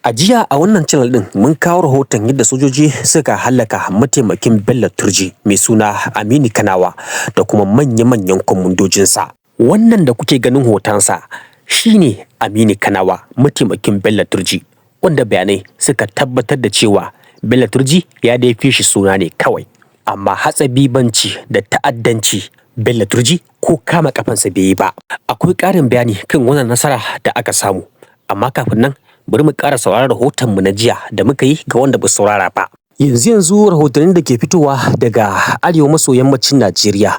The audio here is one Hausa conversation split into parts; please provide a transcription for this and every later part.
A jiya a wannan channel ɗin mun kawo rahoton yadda sojoji suka hallaka mataimakin Bello Turji mai suna Aminu Kanawa da kuma manya-manyan kwamandojinsa. Wannan da kuke ganin hotonsa shine Aminu Kanawa, mataimakin Bello Turji, wanda bayanai suka tabbatar da cewa Bello Turji ya dai fi shi suna ne kawai. Amma hatsabibanci da ta'addanci, Bello Turji ko kama kafansa bai yi ba. Akwai ƙarin bayani kan wannan nasara da aka samu. Amma kafin nan, bari mu ƙara sauraron rahotonmu na jiya da muka yi ga wanda ba saurara ba. Yanzu yanzu rahotannin da ke fitowa daga arewa maso yammacin Najeriya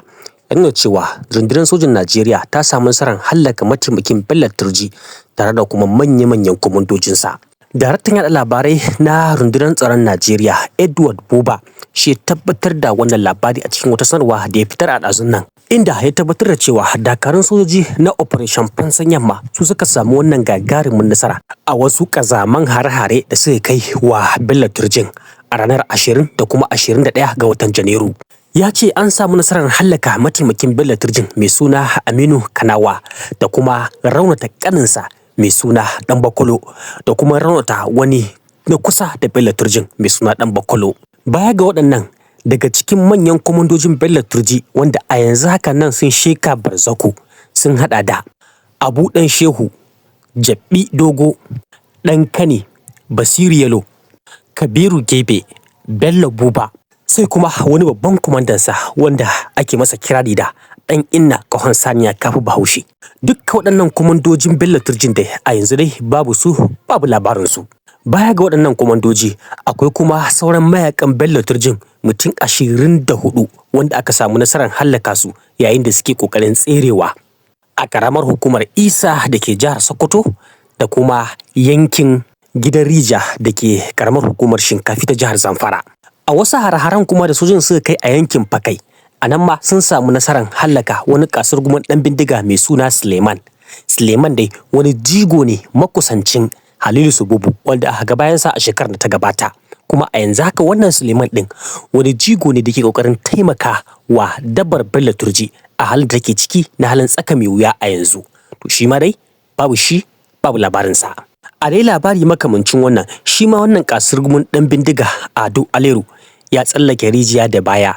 ya nuna cewa rundunar sojin Najeriya ta samu nasarar hallaka mataimakin Bello Turji tare da kuma manya-manyan kwamandojinsa. Daraktan yaɗa labarai na rundunar tsaron Najeriya, Edward Buba, shi ya tabbatar da wannan labari a cikin wata sanarwa da ya fitar a ɗazun nan, inda ya tabbatar da cewa dakarun sojoji na Operation Fansan Yamma su suka samu wannan gagarumin nasara a wasu ƙazaman hare-hare da suka kai wa Bello Turjin a ranar 20 da kuma 21 ga watan Janairu. Ya ce an samu nasarar hallaka mataimakin Bello Turjin mai suna Aminu Kanawa da kuma raunata ƙaninsa mai suna Dan Bakolo da kuma raunata wani na kusa da Bello Turjin mai suna Dan Bakolo. Baya ga waɗannan, daga cikin manyan kwamandojin Bello Turji wanda a yanzu haka nan sun sheka barzaku sun haɗa da Abu Ɗan Shehu, Jabbi Dogo, Ɗan Kane, Basiru Yalo, Kabiru Gebe, Bello Buba, sai kuma wani babban kwamandansa wanda ake masa kirari da Ɗan Inna Kahon Saniya Kafi Bahaushe. Dukkan waɗannan kwamandojin Bello Turjin dai a yanzu dai babu su, babu labarinsu. Baya ga waɗannan kwamandoji, akwai kuma sauran mayakan Bello Turjin mutum 24 wanda aka samu nasarar hallaka su yayin da suke ƙoƙarin tserewa a ƙaramar hukumar Isa da ke jihar Sokoto da kuma yankin Gidan Rija da ke ƙaramar hukumar Shinkafi ta jihar Zamfara. A wasu hare-haren kuma da sojin suka kai a yankin Fakai, a nan ma sun samu nasarar hallaka wani kasurgumin ɗan bindiga mai suna Suleiman. Suleiman dai wani jigo ne makusancin Halilu Sububu wanda aka ga bayansa a shekarar da ta gabata. Kuma a yanzu haka wannan Suleiman ɗin wani jigo ne da ke ƙoƙarin taimaka wa dabar Bello Turji a halin da take ciki na halin tsaka mai wuya a yanzu. To shi ma dai babu shi, babu labarinsa. A dai labari makamancin wannan, shi ma wannan kasurgumin ɗan bindiga Ado Aleru ya tsallake rijiya da baya.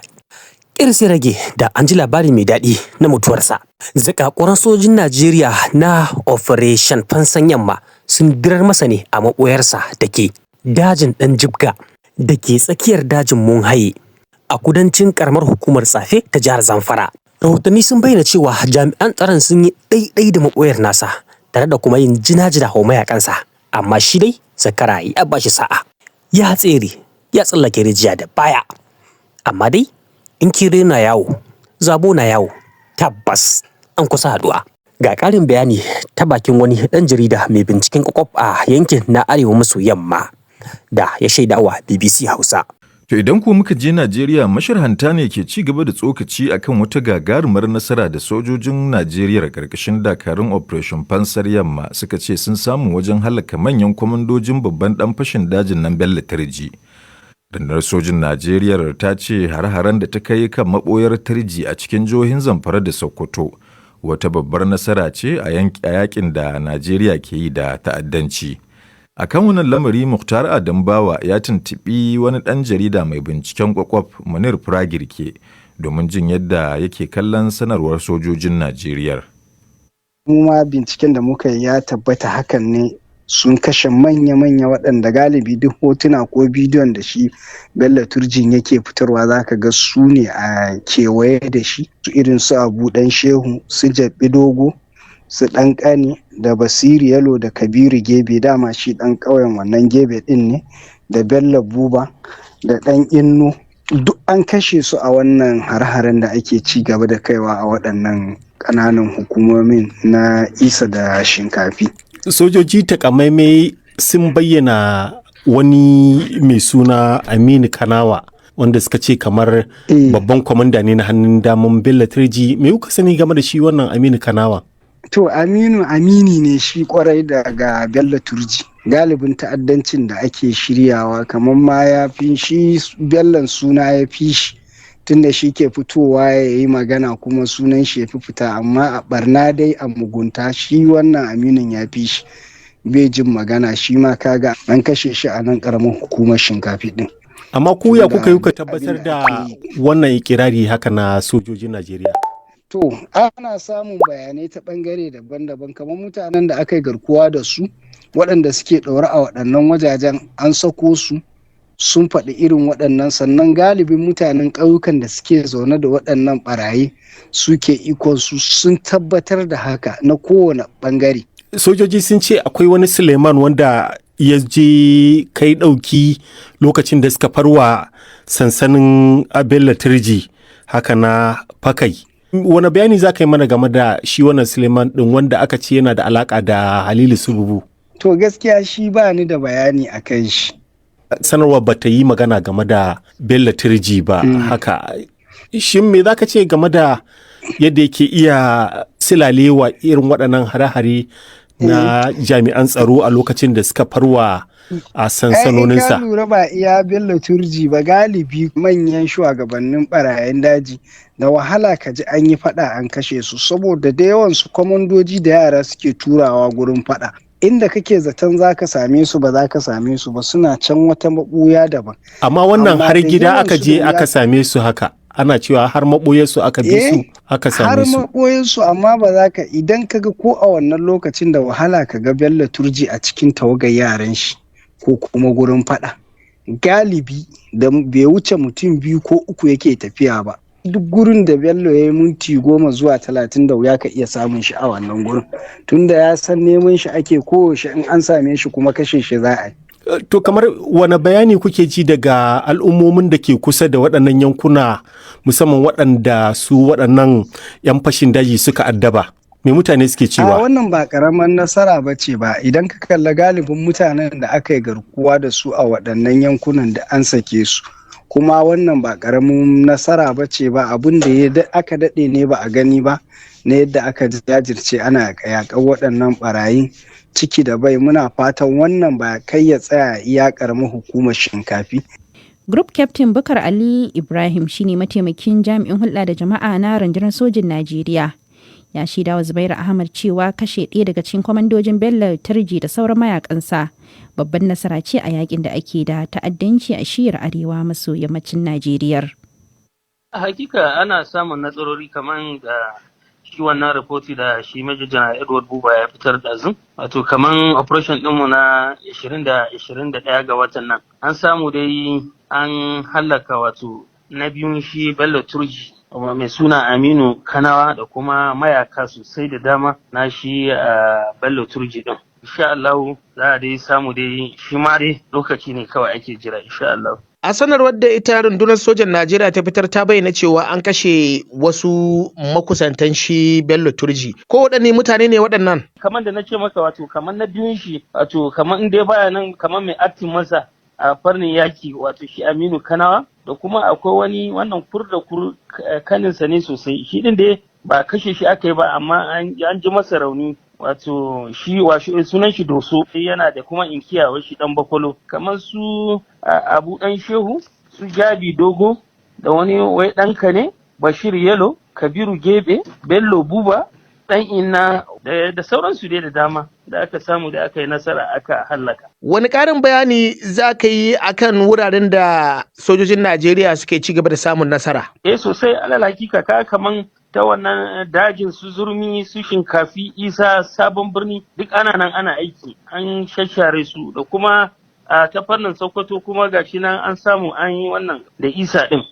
Ƙirs ya rage da an ji labari mai daɗi na mutuwarsa. Zakakuran sojin Najeriya na Operation Fansan Yamma sun dirar masa ne a maɓoyarsa da ke dajin Ɗan Jibga da ke tsakiyar dajin Munhaye a kudancin ƙaramar hukumar Tsafe ta jihar Zamfara. Rahotanni sun bayyana cewa jami'an tsaron sun yi ɗaiɗai da maɓoyar nasa tare da kuma yin jina-jina wa mayakansa, amma shi dai zakara ya ba shi sa'a. Ya tsere, ya tsallake rijiya da baya. Amma dai in kire na yawo, zabo na yawo, tabbas an kusa haɗuwa. Ga ƙarin bayani ta bakin wani ɗan jarida mai binciken ƙwaƙwaf a yankin na arewa maso yamma da ya shaidawa BBC Hausa. To idan ko muka je Najeriya, masharhanta ne ke ci gaba da tsokaci akan wata gagarumar nasara da sojojin Najeriya karkashin dakarun Operation Fansar Yamma suka ce sun samu wajen halaka manyan kwamandojin babban dan fashin dajin nan Bello Turji. Rundunar sojin Najeriya ta ce har-haren da ta kai kan maboyar Turji a cikin jihohin Zamfara da Sokoto wata babbar nasara ce a yakin da Najeriya ke yi da ta'addanci. A kan wannan lamari, Muktar Adam Bawa ya tuntuɓi wani ɗan jarida mai binciken kwakwaf, Munir Firagirke, domin jin yadda yake kallon sanarwar sojojin Najeriya. Mu ma binciken da muka yi ya tabbata hakan ne, sun kashe manya-manya waɗanda galibi duk hotuna ko bidiyon da shi Bello Turjin yake fitarwa za ka ga su ne a kewaye da shi, su irin su Abu Ɗan Shehu, su Jabi Dogo, su Ɗan Ƙani da Basiru Yalo da Kabiru Gebe, dama shi ɗan ƙauyen wannan Gebe ɗin ne, da Bello Buba da Ɗan Inno, duk an kashe su a wannan har-haren da ake ci gaba da kaiwa a waɗannan ƙananan hukumomin na Isa da Shinkafi. Sojoji takamaimai sun bayyana wani mai suna Aminu Kanawa wanda suka ce kamar babban kwamanda ne na hannun daman Bello Turji. Me kuka sani game da shi wannan Aminu Kanawa? To Aminu amini ne shi kwarai daga Bello Turji. Galibin ta'addancin da ake shiryawa kamar ma ya fi shi Bellon suna ya fi shi, tunda shi ke fitowa ya yi magana kuma sunan shi ya fi fita, amma a barna dai a mugunta shi wannan Aminin ya fi shi. Bai jin magana, shi ma kaga an kashe shi a nan karamin hukumar Shinkafi din. Amma ku ya kuka yi kuka tabbatar da wannan ikirari haka na sojojin Najeriya? To, ana samun bayanai ta bangare daban-daban, kamar mutanen da aka yi garkuwa da su, waɗanda suke ɗaure a waɗannan wajajen, an sako su, sun faɗi irin waɗannan. Sannan galibin mutanen ƙauyukan da suke zaune da waɗannan ɓarayi suke ikon su sun tabbatar da haka na kowane ɓangare. Sojoji sun ce akwai wani Suleiman wanda ya je kai ɗauki lokacin da suka farwa sansanin Bello Turji haka na Fakai. Wani bayani za ka yi mana game da shi wannan Suleiman ɗin wanda aka ce yana da alaƙa da Halilu Sububu? To, gaskiya shi ba ni da bayani a kan shi. Sanarwar ba ta yi magana game da Bello Turji ba haka. Shin me za ka ce game da yadda yake iya silalewa irin waɗannan hare-hare na jami'an tsaro a lokacin da suka farwa a sansanoninsa? Ka lura ba iya Bello Turji ba, galibi manyan shugabannin barayen daji da wahala ka ji an yi fada an kashe su, saboda da yawan su kwamandoji da yara suke turawa gurin fada. Inda kake zaton za ka same su ba za ka same su ba, suna can wata mabuya daban. Amma wannan har gida aka je aka same su haka. Ana cewa har maɓoyarsu aka bi su aka same su. Har maɓoyarsu, amma ba za ka idan ka ga ko a wannan lokacin da wahala ka ga Bello Turji a cikin tawagar yaran shi ko kuma gurin faɗa. Galibi da bai wuce mutum biyu ko uku yake tafiya ba. Duk gurin da Bello ya yi minti 10 zuwa 30, da wuya ka iya samun shi a wannan gurin. Tunda ya san neman shi ake koyaushe, in an same shi kuma kashe shi za a yi. To, kamar wane bayani kuke ji daga al'ummomin da ke kusa da waɗannan yankuna, musamman waɗanda su waɗannan 'yan fashin daji suka addaba? Me mutane suke cewa? A wannan ba ƙaramar nasara ba ce ba, idan ka kalla galibin mutanen da aka yi garkuwa da su a waɗannan yankunan da an sake su. Kuma wannan ba ƙaramin nasara ba ce ba, abin da aka daɗe ne ba a gani ba na yadda aka jajirce ana yaƙar waɗannan ɓarayin ciki da bai. Muna fatan wannan ba kai ya tsaya iya karamar hukumar Shinkafi. Group Captain Bukar Ali Ibrahim shine mataimakin jami'in hulɗa da jama'a na rundunar sojin Najeriya. Ya shaida wa Zubairu Ahmad cewa kashe ɗaya daga cikin kwamandojin Bello Turji da sauran mayakansa babban nasara ce a yakin da ake da ta'addanci a shiyar arewa maso yammacin Najeriya. A hakika ana samun nasarori, kamar da shi wannan rahoto da shi Major General Edward Buba ya fitar da zu. Wato kaman operation ɗinmu na 20 da 21 ga watan nan. An samu dai an hallaka wato na biyun shi Bello Turji mai suna Aminu Kanawa da kuma mayaka sosai da dama na shi Bello Turji din. Insha Allah za a dai samu dai shi ma dai lokaci ne kawai ake jira, insha Allah. A sanarwar da ita rundunar sojan Najeriya ta fitar, ta bayyana cewa an kashe wasu makusantan shi Bello Turji. Ko waɗanne mutane ne waɗannan? Kamar da na ce maka, wato kamar na biyun shi, wato kamar in dai baya nan, kamar mai acting masa a farnin yaki, wato shi Aminu Kanawa, da kuma akwai wani wannan kur da kur kaninsa ne sosai. Shi din dai ba kashe shi aka yi ba, amma an ji masa rauni. Wato shi washe sunan shi Doso, yana da kuma inkiya shi dan Bakwalo, kamar su Abu Dan Shehu, su Jabi Dogo, da wani wai ɗanka ne Bashir Yelo, Kabiru Gebe, Bello Buba, Dan Inna, da sauransu dai da dama da aka samu da aka yi nasara aka hallaka. Wani ƙarin bayani za ka yi akan wuraren da sojojin Najeriya suke ci gaba da samun nasara? Eh, sosai, alal hakika ka kaman ta wannan dajin su Zurmi, su Shinkafi, Isa, Sabon Birni, duk ana nan ana aiki, an shashare su, da kuma a ta fannin Sokoto kuma gashi nan an samu an yi wannan da Isa din.